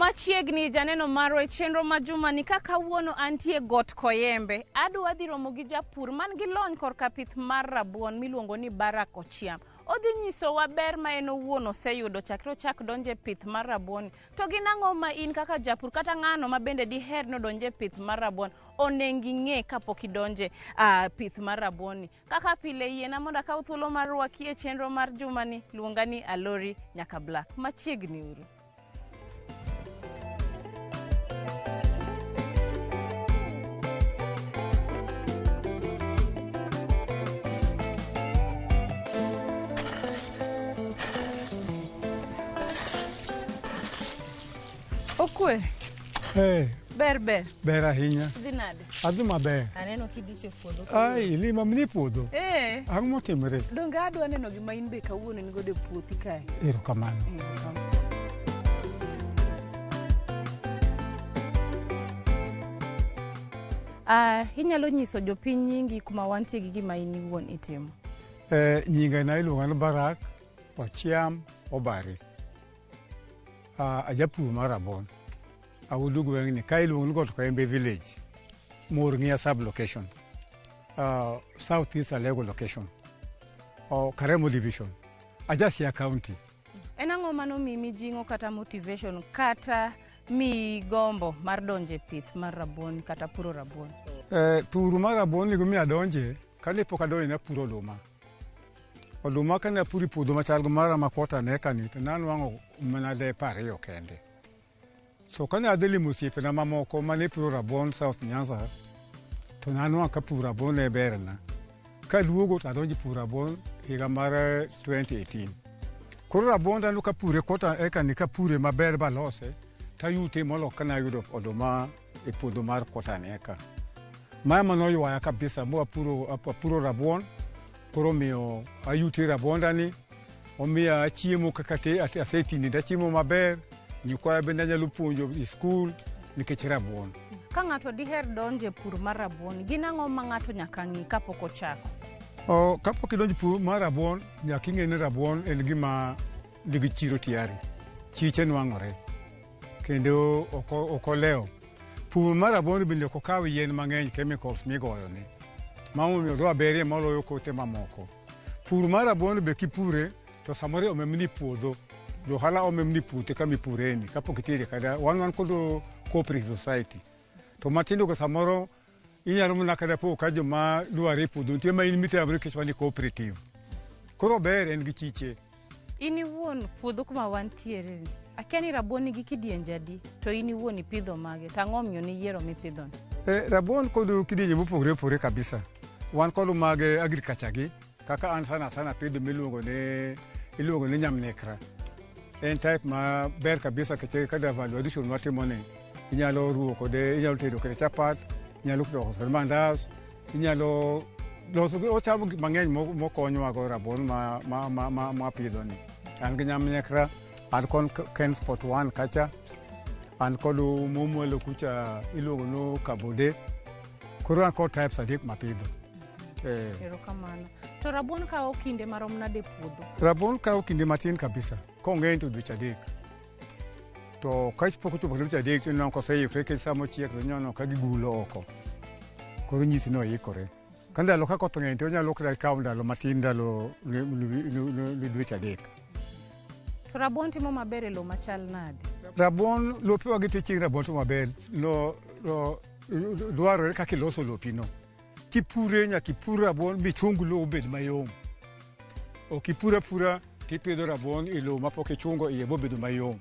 Machiegni janeno marwa e chenro ma jumani ka kawuono antie got Koyembe. Adwa dhi romo gi japur man gi lony korka pith mar rabuon miluongo ni Barak Ochiam. Odhi nyisowa ber ma en owuon oseyudo chakre ochak donjo e pith mar rabuon. To gin ang'o ma in kaka japur kata ng'ano ma bende diher ni odonj e pith mar rabuon onego ing'e kapok idonje pith mar rabuon ni. Kaka pile yiena mondo akaw thuolo mar rwaki e chenro mar jumani, luonga ni Alori Nyaka Black. Machiegni uru. Okwe. Hey. Ber ber. Ber ahinya. Dhi nade? Adhi maber. Aneno kidich e puodho. Ai, lima mni puodho. Eh. Ang'o motimore? Donge adwa neno gima in be kawuono in godo e puothi kae. Erokamano. Erokamano. Inyalo nyiso jopiny nyingi kuma wantie gi gima in iwuon itimo? Nyinga na iluonga ni Barak Ochiam Obare. Ajapur mar rabuon. Awuodo gweng'ni ka iluongo ni Got Koyembe Village, Murng'ia sub-location, South East Alego location, Karemo division, aja Siaya County. En ang'o mano miyi mijing'o kata motivation kata miyi gombo mar donjo e pith mar rabuon kata puro rabuon? Pur mar rabuon ni gimomiyo adonje, kane pok adonje napuro oduma. Oduma kane apuro e puodho machal gi mara ma quarter an acre ni to nanwang'o mana depe ariyo kende. To kane adhi limo osiepena mamoko mane puro rabuon South Nyanza, to nanwang'o ka puro rabuon ne berna. Kaduogo to adonjo e puro rabuon higa mar 2018. Koro rabuon aneno kapure quarter acre ni kapure maber balose, tayute molo kane ayudo oduma e puodho mar quarter an acre. Ma ema noywaya kabisa ma apuro rabuon, koro omiyo ayute rabuonda ni, omiya achiemo kaka asetini achiemo maber, nyikwaya bende anyalo puonjo e skul nikech rabuon. Ka ng'ato diher donjo e pur mar rabuon, gin ang'o ma ng'ato nyaka ng'i kapok ochako? Kapok idonjo e pur mar rabuon, nyaka ing'e ni rabuon en gima nigi chiro tayari. Chiche nwang'ore kendo ok olewo. Pur mar rabuon bende ok okaw yien mang'eny, chemicals migoyo ni. Mano omiyo dwa berie moloyo kothe mamoko. Pur mar rabuon be kipure to samoro omemni puodho. Johala omemni puothe kama ipureni kapok itere kata wan kod cooperative society. To matindo go samoro inyalo mana kata po ka joma dware e puodho nitie ma in mitamri nikech wan e cooperative. Koro ber en gi chiche. In iwuon puodho kuma wantiere ni, akia ni rabuon nigi kidienje adi, to in iwuon ipidho mage, to ang'o omiyo niyiero mipidho ni? Rabuon kod kidienje mopogore opogore kabisa. Wan kod mag agriculture gi, kaka an sana sana apidho miluongo ni iluongo ni nyamnekra. En type ma ber kabisa nikech kata value addition watimo ni inyalo ruwo kode, inyalo tedo kode chapat, inyalo loso kode mandas, inyalo loso ochamo gik mang'eny mokonyowa go rabuon ma apidho ni. An gi nyamnekra, an kod Ken Spot 1 kacha, an kod momwalo kucha iluongo ni Kabode. Koro an kod types adek mapidho. Erokamano. To rabuon kawo kinde marom nade e puodho? Rabuon kawo kinde matin kabisa. Kong'eny to dweche adek. To ka pok ochopo dweche adek to ineno koseikore nikech sama ochiek to ineno ka gigulo oko. Koro nyisi ni oikore. Ka ndalo ka koth ng'eny to onyalo kata kawo ndalo matin ndalo dweche adek. To rabuon timo maber e lowo machal nade? Rabuon lopewa gi te chieng' rabuon timo maber. Dwarore kaka iloso lopino. Kipure nyaka ipur rabuon michung lowo obed mayom. Ok ipur apura tipidho rabuon e lowo mapok ichungo iye mobedo mayom.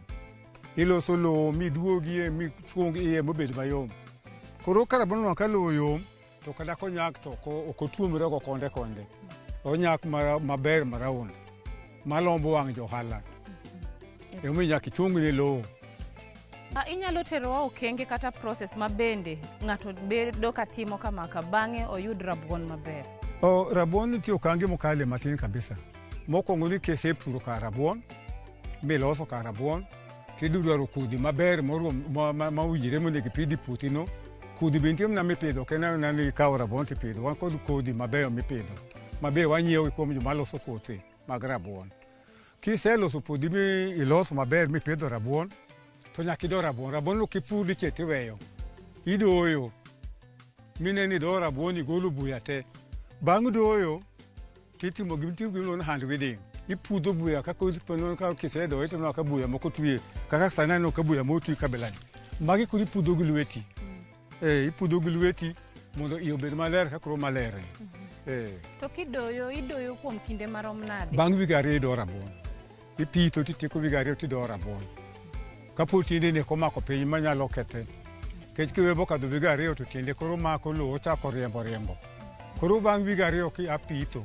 Iloso lowo miduogie michung iye mobed mayom. Koro ka rabuon onwang'o ka lowo yom to kata konyak to ok otuomre go konde konde. Onyak maber ma round malombo wang' johala. Emomiyo nyaka ichung ne lowo. Inyalo terowa okenge kata process ma bende ng'ato bedo ka timo kamaka bang'e oyud rabuon maber. Rabuon nitie okange mokale matin kabisa. Mokwongo ni kisepuro kar rabuon miloso kar rabuon tidhi dwaro kodhi maber ma owinjore monego ipidh e puothi no. Kodhi be nitie mana mipidho, ok en mana ni ikawo rabuon tipidho. Wan kod kodhi mabeyo mipidho ma be wanyiewo kuom joma loso kothe mag rabuon. Kiseloso puothi mi iloso maber mipidho rabuon, To nyaka ido rabuon. Rabuon ok ipur dichiel tiweyo. Idoyo. Mine ni idoyo rabuon igolo buya te. Bang' doyo titimo gima iluongo ni hand weeding. Ipudho buya kaka kisedoye to ineno ka buya moko twi. Kaka sani aneno ka buya moro twi kabila ni. Magi koro ipudho gi lweti. Ipudho gi lweti mondo iye obed maler kaka koro maler ni. To kidoyo, idoyo kuom kinde marom nade? Bang' wige 2 idoyo rabuon. Ipitho titieko wige 2 tidoyo rabuon. Kapod tiendene ok omako piny manyalo kethe. Nikech kiweyo mokadho wige 2 to tiende koro mako lowo ochako riembo riembo. Koro bang' wige 2 kia pitho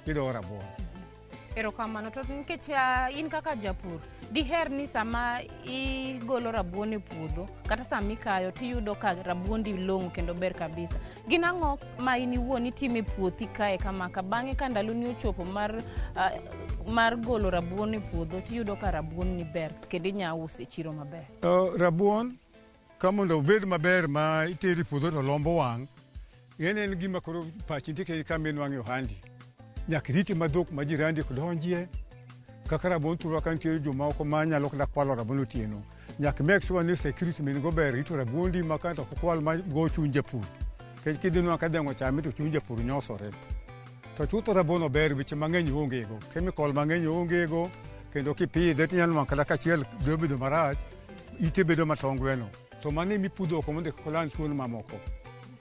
idoyo rabuon. Erokamano. To nikech in kaka japur, diher ni sama igolo rabuon e puodho kata sama ikayo tiyudo ka rabuondi long'o kendo ber kabisa. Gin ang'o ma in iwuon itimo e puothi kae kama ka bang'e ka ndaloni ochopo mar golo rabuon e puodho tiyudo ka rabuon ni ber kendo inya use e chiro maber? Rabuon ka mondo obed maber ma itero e puodho to lombo wang', en gima koro pachi nitie kama inwang'e ohandi. Nyaka irite ma dhok ma jirandi ok donjie. Kaka rabuon thurwa ka nitie joma oko manyalo kata kwalo rabuon otieno. Nyaka make sure ni security min go ber rito rabuondi ma kata ok okwal ma go chuny japur. Nikech kidhi nwang'o ka dhiang' ochame to chuny japur nyosore. To chutho rabuon ober weche mang'eny onge go. Chemical mang'eny onge go kendo kipidhe tinyalo nwang'o kata kachiel dhi bedo marach, ite bedo matongweno. To mano ema ipudho oko mondo kik oland tuo mamoko.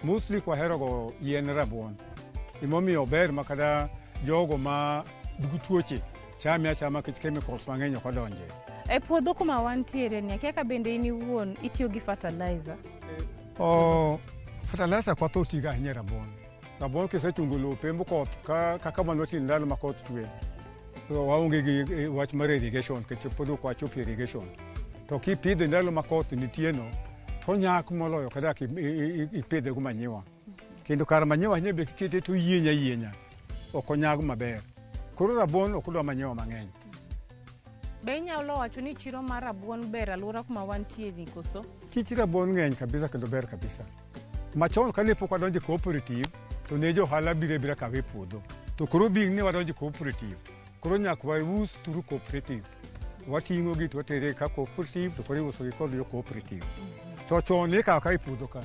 Mostly kwahero go yien rabuon. Emomiyo ober ma kata jogo ma nigi tuoche chame achama nikech chemicals mang'eny ok odonje. E puodho kuma wantiere ni, akia ka bende in iwuon itiyo gi fertilizer? Fertilizer kwa tho tiga ahinya e rabuon. Rabuon kisechungo lope mokoth kaka mano watimo ndalo ma koth chwe, waonge gi wach mar irrigation nikech pod ok wachopo irrigation. To kipidhe ndalo ma koth nitie no, to onyak moloyo kata ipidhe gi manyiwa. Kendo kar manyiwa ahinya be kikete to oyieny ayienya, ok onyag maber. Koro rabuon ok odwa manyiwa mang'eny. Be inyalo wacho ni chiro mar rabuon ber alwora kuma wantie ni koso? Chich rabuon ng'eny kabisa kendo ber kabisa. Machon kane pok wadonjo e cooperative, to ne jo ohala biro abira kawe e puodho. To koro being ni wadonjo e cooperative, koro nyaka waus through cooperative. Wating'o gi to watere ka cooperative to koro iuso gi kod jo cooperative. To chon ne ikawo ka e puodho ka.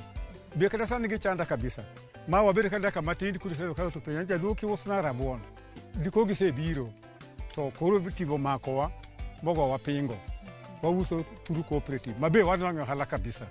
Be kata sani gichanda kabisa. Ma wabed ka dakika matin koro isebedo ka to penja jaduong' kiusna rabuon. Diko gisebiro to koro tipo makowa mogowa pingo. Wauso through cooperative. Ma be wanwang'o ohala kabisa.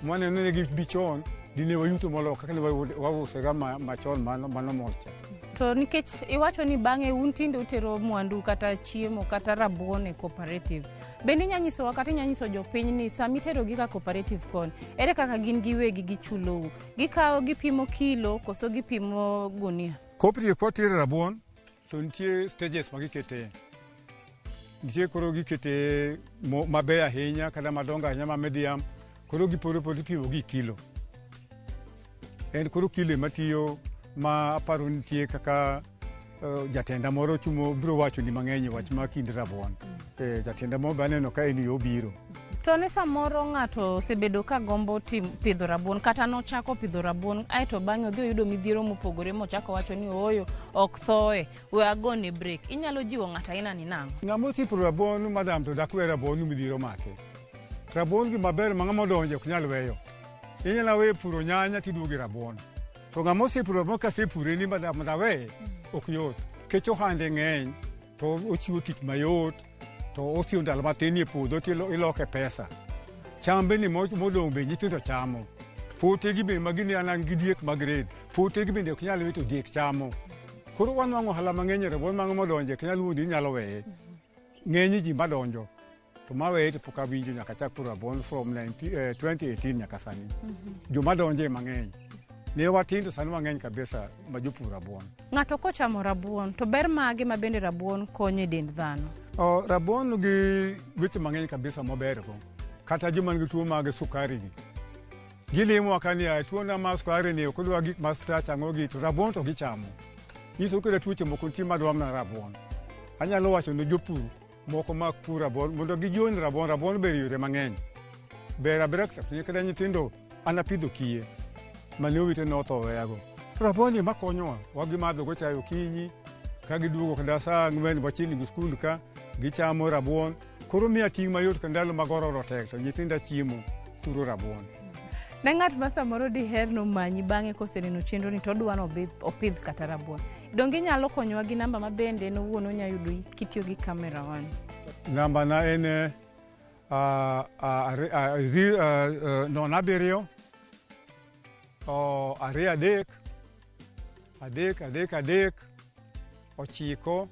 Mwaneno ni gibi chon dine wayuto moloyo kaka ne wausega machon mano mol cha. To nikech iwacho ni bang'e un tinde utero mwandu kata chiemo kata rabuon e cooperative. Bende inya nyisowa kata inya nyiso jopiny ni sama iterogi ka cooperative koni, ere kaka gin giwegi gichulou? Gikawo gipimo kilo koso gipimo gunia? Cooperative kwatero rabuon to nitie stages ma gikete. Nitie koro gikete mabeyo ahinya kata madongo ahinya ma medium, koro giporo poro ipimo gi kilo. En koro kilo ema tiyo ma aparo nitie kaka jatenda moro chumo biro wacho ni mang'eny wach ma kind rabuon. Jatenda moro be aneno ka en yo obiro. To ne samoro ng'ato osebedo ka gombo pidho rabuon kata nochako pidho rabuon aeto bang'e odhi oyudo midhiero mopogore mochako wacho ni ooyo ok thoe we agone break. Inyalo jiwo ng'ato aina ni nang'o? Ng'ama osepuro rabuon madam to dak we rabuon midhiero make. Rabuon gima ber ma ng'ama odonjo ok nyal weyo. Inyalo weyo puro nyanya tiduogo e rabuon. To ng'ama osepuro rabuon kasepure ni madam aweye ok yot. Nikech ohande ng'eny to ochiwo tich mayot to otiyo ndalo matin e puodho to iloke pesa. Cham bende modong' be nyithindo chamo. Potegi be magini an gi diek mag grade. Potegi bende ok nyal wito diek chamo. Koro wanwang'o ohala mang'eny e rabuon ma ng'ama odonje ok nyal wuondi ni inyalo weye. Ng'eny ji madonjo to maweye to pok awinjo nyaka chak puro rabuon from 2018 nyaka sani. Joma donje mang'eny. Ne watin to sani wang'eny kabisa ma jopur rabuon. Ng'ato kochamo rabuon to ber mage ma bende rabuon konyo e dend dhano? Rabuon gi weche mang'eny kabisa mabergo. Kata joma nigi tuo mag sukari gi. Gilimowa ka ni tuo na mar sukari ni ok odwa gik ma starch ang'o gi to rabuon to gichamo. Nyiso kata tuoche moko nitie madwa mana rabuon. Anyalo wacho ne jopur moko mag pur rabuon mondo gijoin rabuon. Rabuon ber e yore mang'eny. Ber abera kata nyithindo an apidho kiye mane owite notho oweyago. To rabuon ni makonyowa, wagimadho go chae okinyi, ka giduogo kata saa 4 wachiegni gi skul ka, gichamo rabuon. Koro miya ting' mayot ka ndalo mag ororo tek to nyithinda chiemo puro rabuon. Ne ng'at ma samoro diher nomanyi bang'e koseneno chenro ni to odwa ni opidh kata rabuon. Donge inyalo konyowa gi namba ma bende en owuon onya yudo kitiyo gi camera wani? Namba na en 07 23 3 3 3 9 2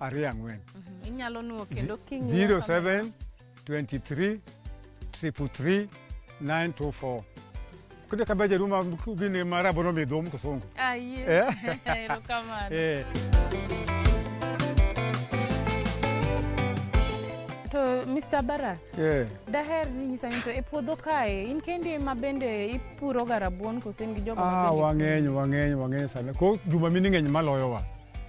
4. Inyalo nuo kendo king'iyo 07 23 333 924. Kute kabeje ruma gini marabono midhum kisungu. Ayie. Erokamano. To Mr. Barak, daher ni nyisa ni to e puodho kae in kendi ema bende ipuro ga rabuon koso in gi jogo ma bende? Wang'eny sana. Ko juma mine ng'eny maloyowa.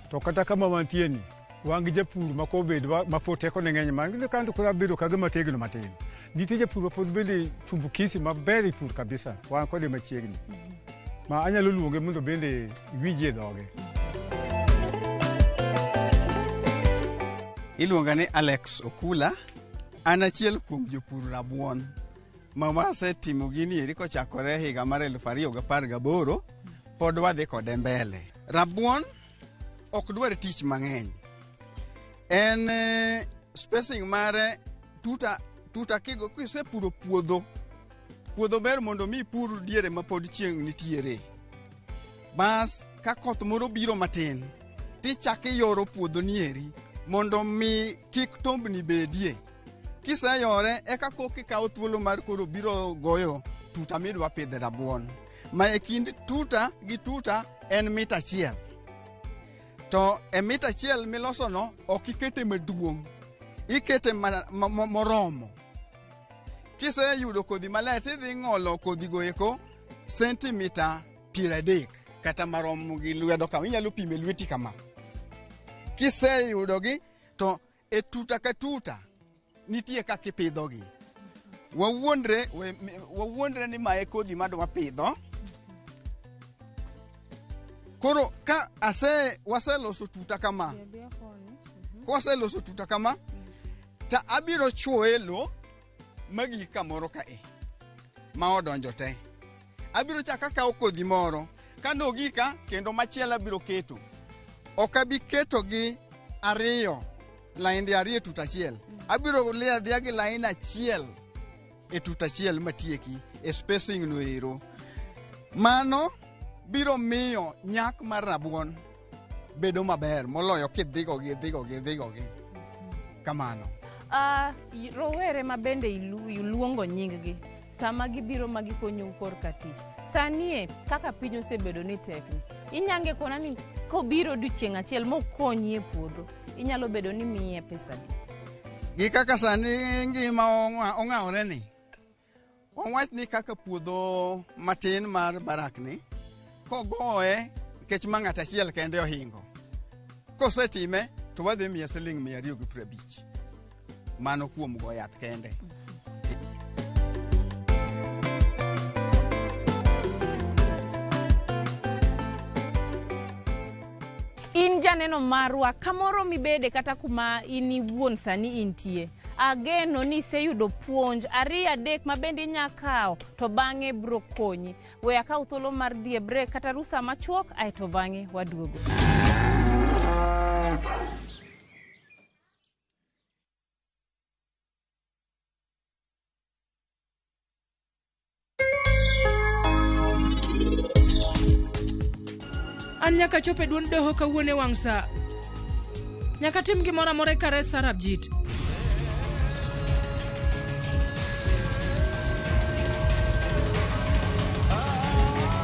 To kata kama wantie ni, wan gi japur ma kobed ma pod tekone ng'eny ma kanto koro abedo ka gima tegno matin. Nitie japur ma pod bende chumbukisi maber e pur kabisa, wan kode machiegni. Ma anyalo luonge mondo bende iwinjie dhoge. Iluonga ni Alex Okula, an achiel kuom jopur rabuon ma wasetimo gini eri kochakore higa mar 2018 pod wadhi kode mbele. Rabuon ok dwar tich mang'eny. En spacing mare tuta tuta kigo kisepuro puodho. Puodho ber mondo mi ipur diere ma pod chieng' nitiere. Bas ka koth moro biro matin tichako iyoro puodho nieri mondo mi kik tombni bedie. Kiseyore eka koka ikawo thuolo mar koro biro goyo tuta midwa pidhe rabuon. Ma e kind tuta gi tuta en mita achiel. To e mita achiel milosono ok ikete maduong', ikete moromo. Kiseyudo kodhi maler tidhi ng'olo kodhigo eko sentimita 30 kata marom gi lwedo kama, inyalo pime lweti kama. Kiseyudogi to e tuta ka tuta nitie kaka ipidhogi. Wawuondre ni mae kodhi madwa pidho. Koro ka waseloso tuta kama, kwaseloso tuta kama, ta abiro chuoye lo magik kamoro kae ma odonjo te. Abiro chako akawo kodhi moro, kanogika kendo machielo abiro keto. Ok abi ketogi ariyo, lainde ariyo e tuta achiel. Abiro liyo adhiya gi lain achiel e tuta achiel matieki e spacing no ero. Mano biro miyo nyak mar rabuon bedo maber moloyo kidhigogi idhigogi kamano. Rowere ma bende iluongo nying-gi sama gibiro ma gikonyou korka tich. Sani kaka piny osebedo ni tekni, inyange kona ni kobiro odiochieng' achiel mokonyi e puodho, inyalo bedo ni miye pesa di? Gi kaka sani ngima ong'awore ni, wawach ni kaka puodho matin mar Barak ni, kogoye nikech ma ng'ato achiel kende ohingo, kosetime to wadhi miye siling 250. Mano kuom go yath kende. In janeno marwa kamoro mibede kata kuma in iwuon sani intie, ageno ni iseyudo puonj 2 3 ma bende inya kawo to bang'e biro konyi. We akaw thuolo mar dhi e break kata rusa machuok aeto bang'e waduogo. An nyaka chop e duond doho kawuono e wang' sa. Nyaka tim gimoro amora e kare Sarabjit.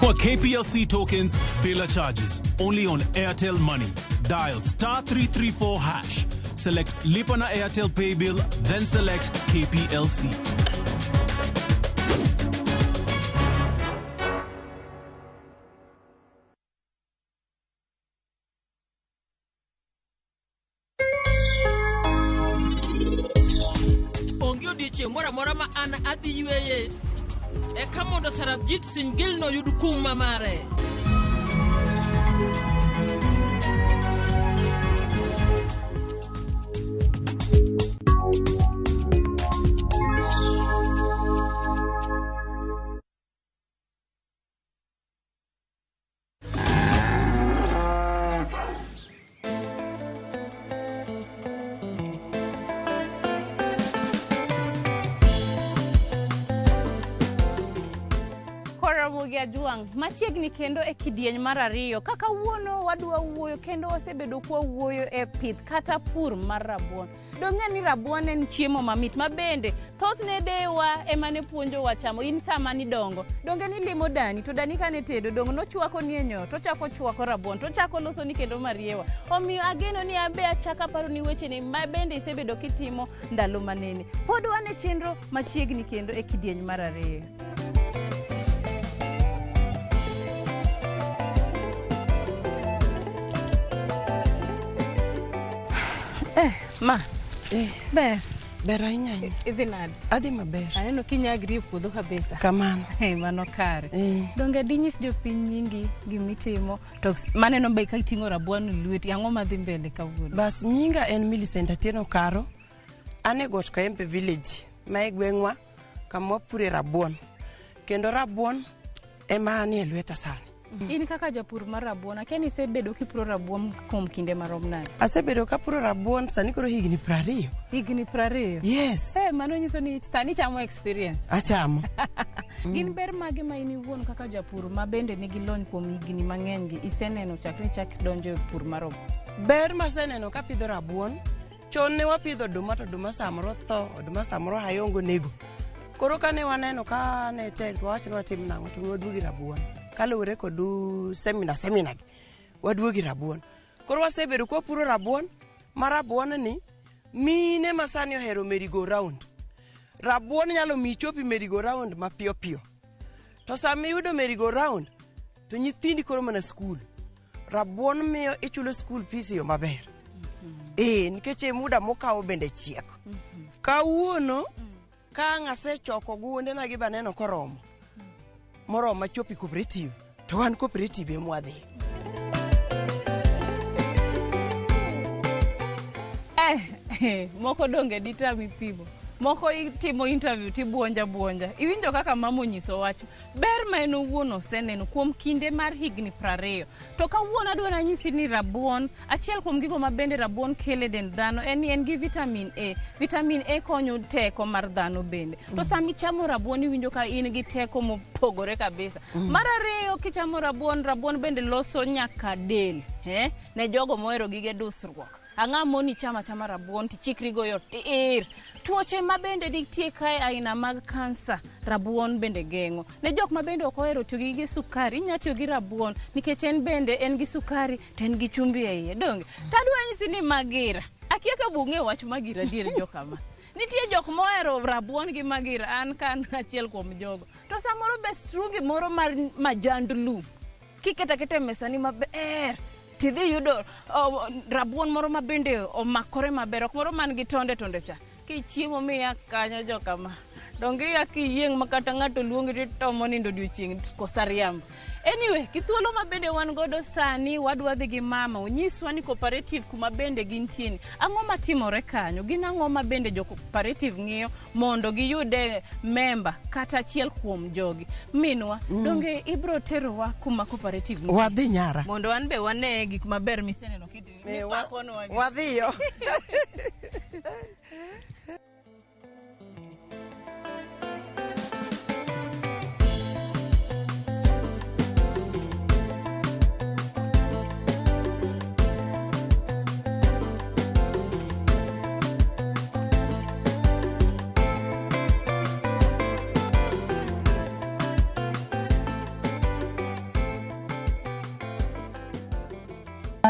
For KPLC tokens, bila charges. Only on Airtel Money. Dial *334#. Select Lipa na Airtel Pay Bill, then select KPLC. Onge odiochieng' moro amora ma an adhi yweye eka mondo Sarabjit Singh Gill noyud kum ma mare. Kajwang' machiegni kendo e kidieny mar ariyo. Kaka wuono wadwa wuoyo kendo wasebedo kwa wuoyo e pith kata pur mar rabuon. Dong'e ni rabuon en chiemo mamit ma bende thothne dewa ema ne puonjowa chamo. In sama nidongo donge nilimo dani to dani kane tedo dong nochwako ni e nyoyo tochako chwako rabuon tochako loso ni kendo mariewa. Omiyo ageno ni abe achako aparo ni wecheni ma bende isebedo kitimo ndalo manene. Pod wan e chenro machiegni kendo e kidieny mar ariyo. Ma ber. Ber ahinya ahinya. Idhi nade? Adhi maber. Aneno kinyagri e puodho kabisa. Kamano. Mano kare. Donge dinyis jopiny nyingi gimitimo to maneno be ka iting'o rabuon e lweti ang'o madhi mbele kawuono? Bas nyinga en Millicent Atieno Karo. An e Got Kaembe village ma e gweng'wa kama wapure rabuon. Kendo rabuon ema nie lweta sani. In kaka japur mar rabuon, akia ni isebedo kipuro rabuon kuom kinde marom nade? Asebedo kapuro rabuon sani koro higni 20. Higni 20? Yes. Mano nyiso ni sani chamo experience. Achamo. Gin ber mage ma in iwuon kaka japur ma bende nigi lony kuom higni mang'eny gi iseneno chakre ichak donjo e pur mar rabuon? Ber maseneno kapidho rabuon, chon ne wapidho oduma to oduma samoro tho, oduma samoro hayongo nego. Koro kane waneno ka ne tek to wawacho ni watim nang'o to waduogi rabuon. Kaluwore kod seminar gi, waduogi rabuon. Koro wasebedo kwapuro rabuon, ma rabuon ni mine ma sani ohero merry go round. Rabuon nyalo miyi ichopi merry go round mapiyo piyo. To sama iyudo merry go round, to nyithindi koro mana skul. Rabuon miyo ichulo school fees e yo maber. Nikech e muda mokawo bende chiek. Kawuono, ka ang' asechoko gundena gi baneno koromo, moromo machopi cooperative, to wan cooperative ema wadhi. Moko donge ditami pimo. Moko itimo interview tibuonja buonja. Iwinjo kaka mama onyiso wach. Ber ma en owuon oseneno kuom kinde mar higni 20. To kawuono adwa nanyisi ni rabuon, achiel kuom gigo ma bende rabuon kelo e dend dhano en ni en gi vitamin A. Vitamin A konyo teko mar dhano bende. To sama ichamo rabuon iwinjo ka in gi teko mopogore kabisa. Mar ariyo kichamo rabuon, rabuon bende loso nyaka del, ne jogo mohero gige dusruok. Ang'a moni chama chama rabuon tichikri goyo tir. Tuoche ma bende nitie kae aina mag kansa, rabuon bende geng'o. Ne jok ma bende ok ohero tiyo gi gige sukari, inya tiyo gi rabuon nikech en bende en gi sukari to en gi chumbi e iye. Donge? Tadwa nyisi ni magira. Akia ka bung'e wach magira dier jokama. Nitie jok mohero rabuon gi magira, an ka an achiel kuom jogo. To samoro be strungi moro mar majand lum kiketo aketa e mesani maber tidhi yudo rabuon moro ma bende omakore maber, ok moro man gi tonde tonde cha. Kichiemo miya kanyo jokama. Donge iya kiyieng' ma kata ng'ato luongi titomo nindo odiochieng' kosa riambo. Anyway, gi thuolo ma bende wan godo sani, wadwa dhi gi mama onyiswa ni cooperative kuma bende gintie ni. Ang'o matimore kanyo? Gin ang'o ma bende jo cooperative ng'iyo mondo giyude member kata achiel kuom jogi? Minwa, donge ibro terowa kuma cooperative nitie? Wadhi nyara. Mondo wan be wane gik maber miseneno mipakonwa gi. Wadhiyo.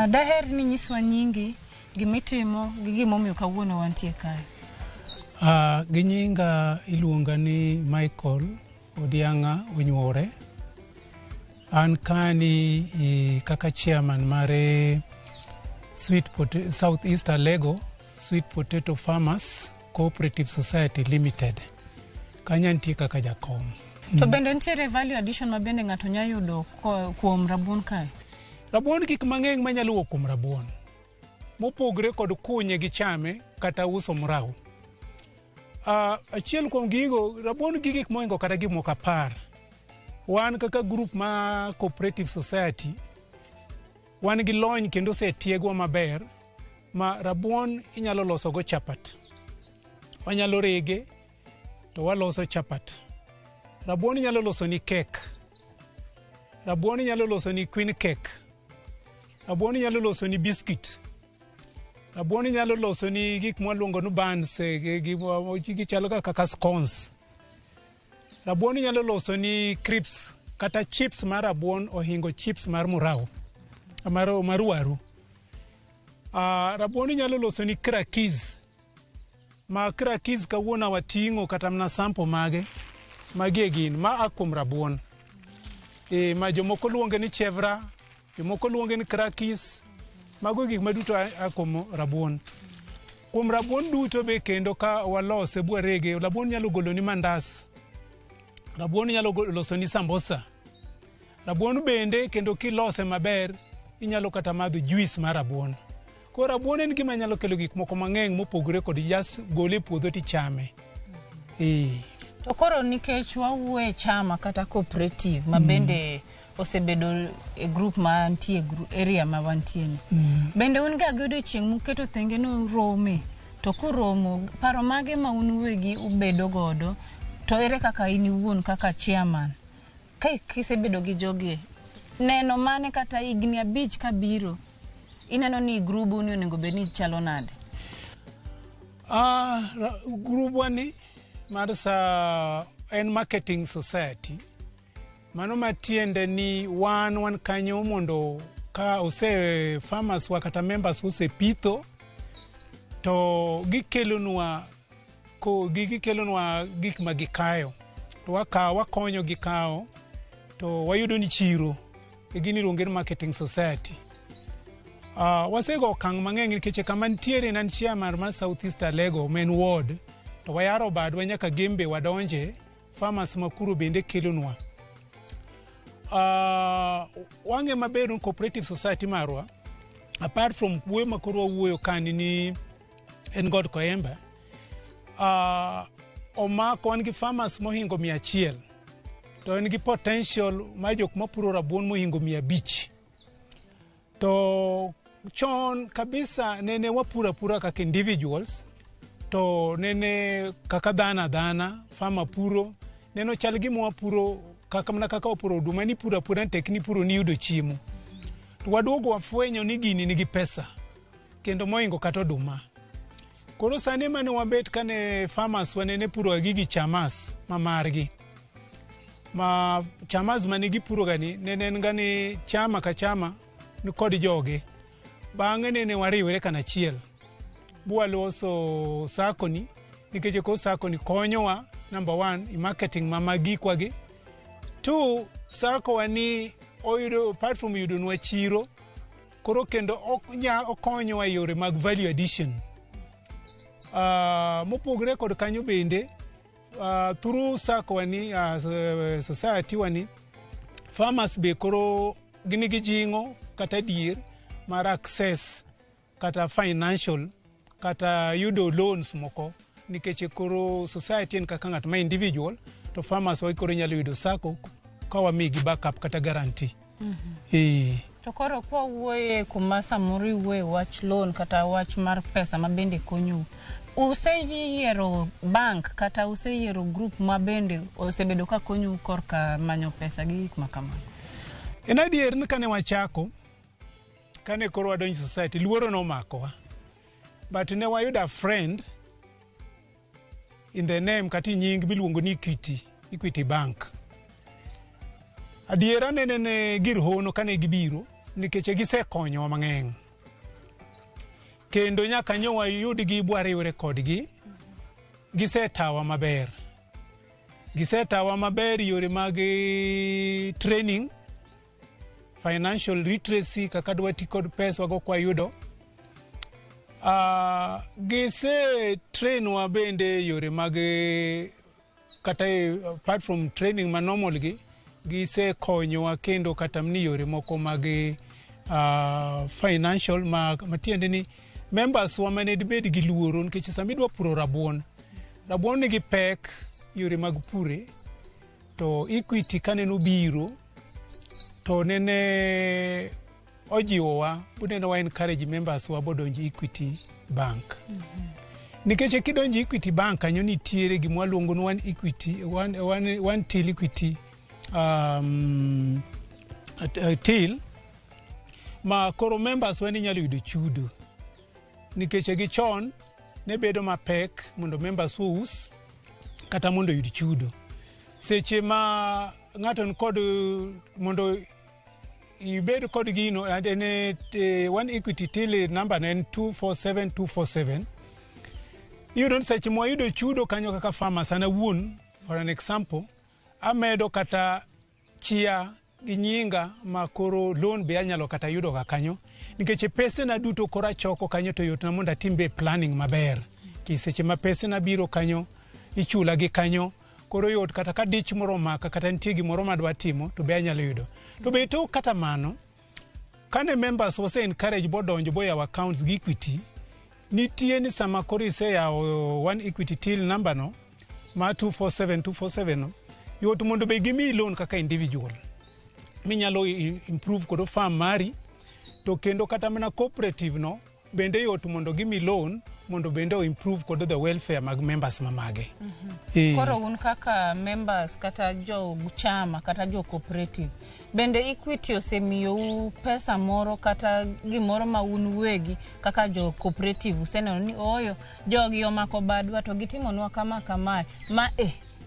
Daher ni nyiswa nyingi, gimitimo gi gimomiyo kawuono wantie kae. Gi nyinga iluonga ni Michael Odianga Onyuore. An kani kaka chairman mare South East Alego Sweet Potato Farmers Cooperative Society Limited. Kanyo antie kaka jakom. To bende nitiere value addition ma bende ng'ato nyalo yudo kuom rabuon kae? Rabuon gik mang'eny manyalo wuok kuom rabuon. Mopogre kod kunye gi chame kata uso mrau. Achiel kuom gigo, rabuon gi gik mohingo kata gik moko 10. Wan kaka group ma Cooperative Society, wan gi lony kendo osetiegwa maber ma rabuon inyalo loso go chapat. Wanyalo rege to waloso chapat. Rabuon inyalo loso ni kek. Rabuon nyalo loso ni queen cake. Rabuon nyalo loso ni biscuit. Rabuon nyalo loso ni gik mwaluongo ni buns, gichalo kaka scones. Rabuon nyalo loso ni crisps kata chips mar rabuon ohingo chips mar murao mar waru. Rabuon nyalo loso ni crackers. Ma crackers kawuono wating'o kata mana sample mage magi e gin ma a kuom rabuon. Ma jomoko luonge ni chevra, jomoko luonge ni crackers. Mago gik maduto a kuom rabuon. Kuom rabuon duto be kendo ka walose bwarege, rabuon nyalo golo ni mandas. Rabuon nyalo loso ni sambosa. Rabuon bende kendo kilose maber, inyalo kata madho juice mar rabuon. Koro rabuon en gima nyalo kelo gik moko mang'eny mopogore kod just gole e puodho tichame. To koro nikech wawuoye chama kata cooperative ma bende osebedo e group ma nitie area ma wantie ni. Bende un ga gi odiochieng' muketo thenge ni urome, to kuromo paro mage ma un uwegi ubedo godo, to ere kaka in iwuon kaka chairman ka kisebedo gi jogi neno mane kata higni 5 kabiro ineno ni grubu ni onego bed ni chalo nade? Grubwa ni mar sa en marketing society. Mano matiende ni wan kanyo mondo ka ose farmers wa kata members osepitho to gikelonwa ko gikelonwa gik ma gikayo to wakonyo gi kawo to wayudo ni chiro e gini iluonge ni marketing society. Wasego okang' mang'eny nikech kama nitiere nan chairman mar South East Alego main ward to wayaro badwa nyaka Gembe wadonje farmers makuro bende kelonwa. Wang'e maber ni cooperative society marwa apart from wuoyo makoro wawuoyo kani ni en God Koemba, omako wan gi farmers mohingo 100 to en gi potential mar jok mapuro rabuon mohingo 500. To chon kabisa nene wapuro apura kaka individuals to nene kaka dhano adhana farmer puro neno chal gima wapuro kaka mana kaka wapuro oduma ni puro apura tek ni puro ni yudo chiemo. To waduogo wafwenyo ni gini nigi pesa kendo mohingo kata oduma. Koro sani mane wabet kane farmers wanene puro gigi chamas ma margi. Ma chamas mane gipuro gani nene en ga ni chama ka chama ni kod joge. Bang'e nene wariwre kanachiel. Bwaloso sacco ni nikech ko sacco ni konyowa number 1 i marketing ma magikwa gi. 2 sacco wa ni oyudo apart from yudonwa chiro koro kendo okonyowa e yore mag value addition. Mopogore kod kanyo bende through sacco wa ni society wa ni farmers be koro gin gi jing'o kata dier mar access kata financial kata yudo loans moko nikech koro society en kaka ng'at ma individual to farmers wa koro nyalo yudo sacco ka wamigi backup kata guarantee. To koro kwa wuoye kuma samoro iwuoye wach loan kata wach mar pesa ma bende konyou, useyiero bank kata useyiero group ma bende osebedo ka konyou korka manyo pesa gi gik ma kamano? En adier ni kane wachako, kane koro wadonjo society, luoro nomakowa. But ne wayudo a friend in the name kata nying miluongo ni Equity, Equity Bank. Adiera nene ne gir hono kane gibiro nikech gisekonyowa mang'eny. Kendo nyaka nyo wayudgi bwariwre kodgi, gisetawa maber. Gisetawa maber yore mag training, financial literacy kaka dwa ti kod pesa wago kwayudo. Gise train wa bende yore mag kata apart from training ma normal gi, gisekonyowa kendo kata ni yore moko mag financial ma matiende ni members wa mane dibed gi luoro nikech sama idwa puro rabuon, rabuon nigi pek yore mag pure to Equity kane nobiro to nene ojiwowa bunene wa encourage members wa bodonji Equity Bank. Nikech kidonjo Equity Bank kanyo nitiere gima waluongo ni one equity one till equity Till ma koro members wen inyalo yudo chudo nikech gi chon ne bedo mapek mondo members us kata mondo oyud chudo. Seche ma ng'ato ni kod mondo ibed kod gino en one Equity till number ne en 247247. Iyudo ni seche mwayudo chudo kanyo kaka farmers, an awuon, for an example, amedo kata chia gi nyinga ma koro loan be anyalo kata yudo ga kanyo nikech pesena duto koro achoko kanyo to yotna mondo atim be planning maber. Ki seche ma pesena biro kanyo ichula gi kanyo, koro yot kata ka dich moro omaka kata nitie gimoro madwa timo to be anyalo yudo. To be tok kata mano, kane members wase encourage bodonjo boyawo accounts gi Equity, nitie ni sama koro iseyawo one Equity till number no ma 247247 no, yot mondo be gimiyi loan kaka individual minyalo improve kodo farm mari. To kendo kata mana cooperative no bende yot mondo gimi loan mondo bende o improve kodo the welfare mag members mamage. Koro un kaka members kata jo chama kata jo cooperative, bende Equity osemiyou pesa moro kata gimoro ma un wegi kaka jo cooperative useneno ni ooyo jogi omako badwa to gitimonwa kama kamae ma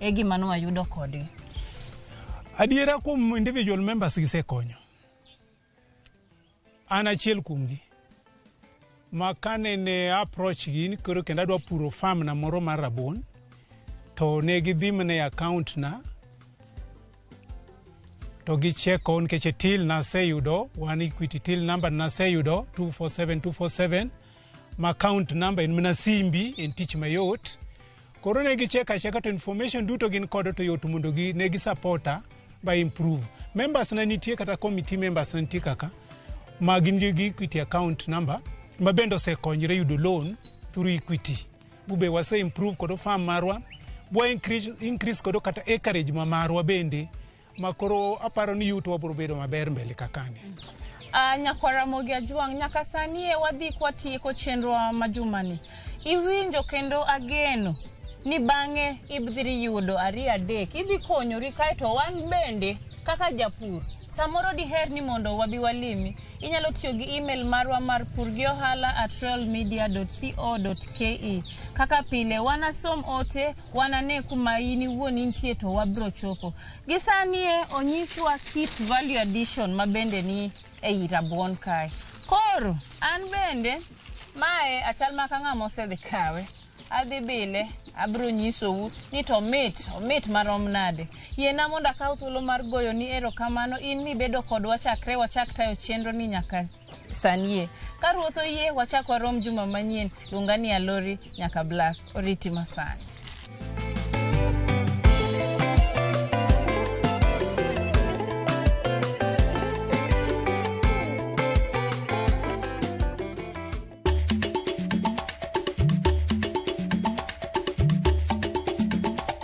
e gima nwayudo kodgi? Adiera, kuom individual members gisekonyo. An achiel kuomgi ma kanene approach gi ni koro kendo adwa puro farm na moro mar rabuon, to ne gidhi mana e account na to gicheko nikech e till naseyudo one Equity till number naseyudo 247247 ma account number en mana simbi, en tich mayot. Koro ne gicheko acheka to information duto gin kodo to yot mondo gi ne gisupporta by improve members na nitie kata committee members na nitie kaka ma gin gi Equity account number ma bende osekonyre yudo loan through Equity bube wase improve kodo farm marwa bwa increase kodo kata acreage ma marwa bende ma koro aparo ni yuto wabiro bedo maber mbele kakani. Nyakwar Ramogi Ajwang', nyaka sani e wadhi kwatieko chenro ma jumani. Iwinjo kendo ageno ni bang'e ibdhi yudo ariyo adek, idhi konyori kaeto wan bende kaka japur samoro diher ni mondo wabi walimi. Inyalo tiyo gi email marwa mar purgiohala@royalmedia.co.ke. Kaka pile wanasom ote, wanane kuma in iwuon intie to wabro chopo. Gi sani e onyiswa kit value addition ma bende ni ei rabuon kae. Koro an bende mae achal maka ng'ama osedhi kawe. Adhi bile, abro nyisou ni to omit, omit marom nade. Yiena mondo akaw thuolo mar goyo ni erokamano in mibedo kodwa chakre wachak tayo chenro ni nyaka sanie. Ka ruoth oyie, wachak warom juma manyien. Luonga ni Alori nyaka Black. Oriti masani.